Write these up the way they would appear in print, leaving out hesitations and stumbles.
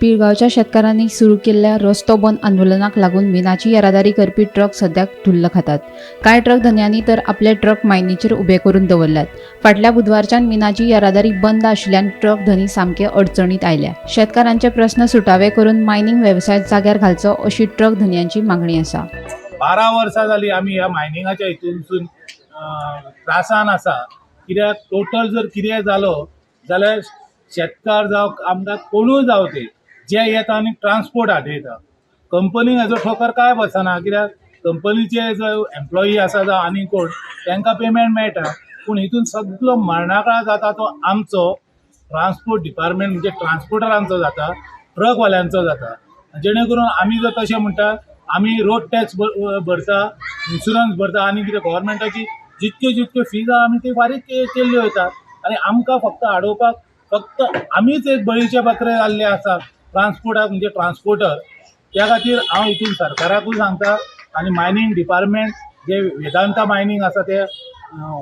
पिळगांवच्या शेतकारांनी सुरू केल्ल्या रस्तो बंद आंदोलनाक लागून मिनाची येरादारी करपी ट्रक सद्याक धुल्ल खातात. कांय ट्रक धनयांनी तर आपले ट्रक मायनीचेर उबे करून दवरल्यात. फाटल्या बुधवारच्यान मिनाची येरादारी बंद आशिल्ल्यान ट्रक धनी सामके अडचणीत आयल्या. शेतकारांचे प्रस्न सुटावे करून मायनिंग वेवसाय जाग्यार घालचो अशी ट्रक धनयांची मागणी आसा. 12 वर्सां जाली आमी ह्या मायनिंगाच्या हितूनसून त्रासान आसा, कित्याक टोटल जर कितें जालो जाल्यार शेतकार जावं, आमदार, कोणूय जावं, ते जे येता आनी ट्रान्सपोर्ट आडयता. कंपनीक हेजो ठोकर काय बसना, कित्याक कंपनीचे जे एम्प्लॉई आसा जावं आनी कोण, तांकां पेमेंट मेळटा, पूण हितून सगलो मरणाकाळ जाता तो आमचो ट्रान्सपोर्ट डिपार्टमेंट, म्हणजे ट्रान्सपोर्टरांचो जाता, ट्रकवाल्यांचो जाता. जेणे करून आमी जर तशें म्हणटा, आमी रोड टॅक्स भरता, इन्शुरन्स भरता आनी कितें गव्हर्मेंटाची जितक्यो जितक्यो फीज आहा, आमी ती फारीक केल्ल्यो वयता आनी आमकां फक्त आडोवपाक फक्त आमीच एक बळीचे बकरे जाल्ले आसा ट्रान्सपोर्टाक, म्हणजे ट्रान्सपोर्टर. त्या खातीर हांव हितून सरकाराकूय सांगता आनी मायनींग डिपार्टमेंट जे वेदांता मायनींग आसा ते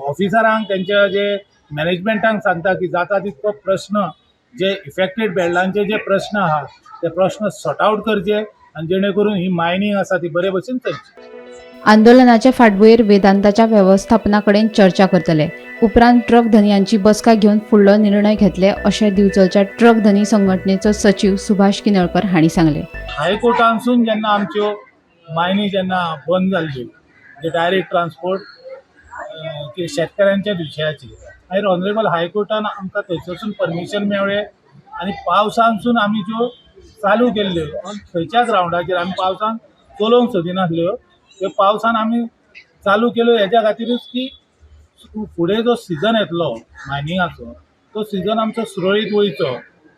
ऑफिसरांक, तेंच्या जे मॅनेजमेंटांक सांगता की जाता तितको प्रश्न, जे इफेक्टेड बेल्लांचे जे प्रश्न आहा, ते प्रश्न सॉर्ट आवट करचे आनी जेणे करून ही मायनींग आसा ती बरे भशेन चलची. आंदोलनाचे फाटभुंयेर वेदांताच्या वेवस्थापना कडेन चर्चा करतले. उपरांत ट्रक धनयांची बसका घेवन फुडलो निर्णय घेतले, अशें दिवचलच्या ट्रक धनी संघटनेचो सचीव सुभाष किनळकर हांणी सांगलें. हायकोर्टानसून जेन्ना आमच्यो मायनी जेन्ना बंद जाल्ल्यो, म्हणजे डायरेक्ट ट्रान्सपोर्ट शेतकऱ्यांच्या विशयाचेर, मागीर ऑनरेबल हायकोर्टान आमकां थंयसरसून परमिशन मेळ्ळें आनी पावसानसून आमी ज्यो चालू केल्ल्यो, खंयच्या ग्रावंडाचेर आमी पावसान चलोवंक सोदिनासल्यो, त्यो पावसान आमी चालू केल्यो. हेज्या खातीरूच की फुडें जो सिजन येतलो मायनिंगाचो, तो सिजन आमचो सुरळीत वयचो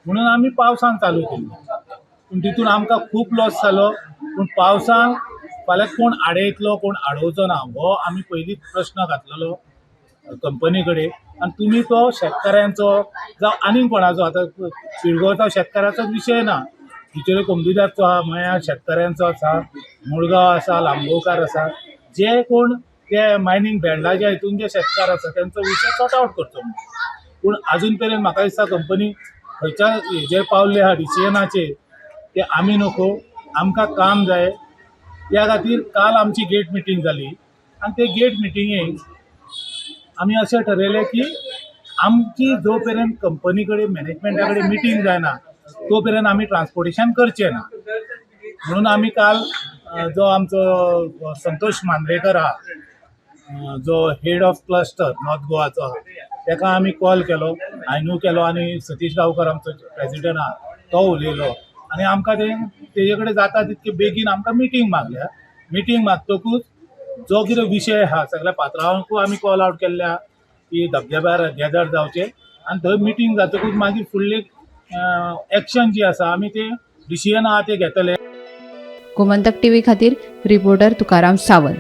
म्हणून आमी पावसान चालू केल्लो. पूण तितून आमकां खूब लॉस जालो. पूण पावसान फाल्यां कोण आडयतलो, कोण आडोवचो ना, हो आमी पयलींच प्रश्न घातलेलो कंपनी कडेन. आनी तुमी तो शेतकऱ्यांचो जावं आनीक कोणाचो, आतां पिळगांवचो शेतकाराचोच विशय ना, बिचोले कोमुनिदादचो आहा, मयां शेतकऱ्यांचो आसा, मुळगांव आसा, लांबोकार आसा, जे कोण ते मायनींग बेल्लाच्या हितून जे शेतकार आसा, तेंचो विशय सॉर्ट आवट करचो म्हणून. पूण आजून मेरेन म्हाका दिसता कंपनी खंयच्या हेजेर पावल्ले आहा डिसिजनाचेर ते आमी नको, आमकां काम जाय. त्या खातीर काल आमची गेट मिटींग जाली आनी ते गेट मिटिंगेक आमी अशें ठरयलें की आमची जो मेरेन कंपनी कडेन, मॅनेजमेंटा कडेन मिटींग जायना, तो मेरेन आमी ट्रान्सपोर्टेशन करचें ना. म्हणून आमी काल जो आमचो संतोष मांद्रेकर आहा, जो हेड ऑफ क्लस्टर नॉर्थ गोवाचो आहा, तेका आमी कॉल केलो, आयनू केलो आनी सतीश गांवकर आमचो प्रेसिडेंट आहा तो उलयलो आनी आमकां ते तेजे कडेन जाता तितके बेगीन आमकां मिटींग मागल्या. मिटींग मागतकूच जो कितें विशय आहा, सगळ्या पात्रांवांकूय आमी कॉल आवट केल्ले आहा की धबधब्यार गॅदर जावचे आनी थंय मिटींग जातकूच मागीर फुडली एक्शन जी आसा, आमी ते डिसिजन आहा ते घेतले. गोमंतक टीव्ही खातीर रिपोर्टर तुकाराम सावंत.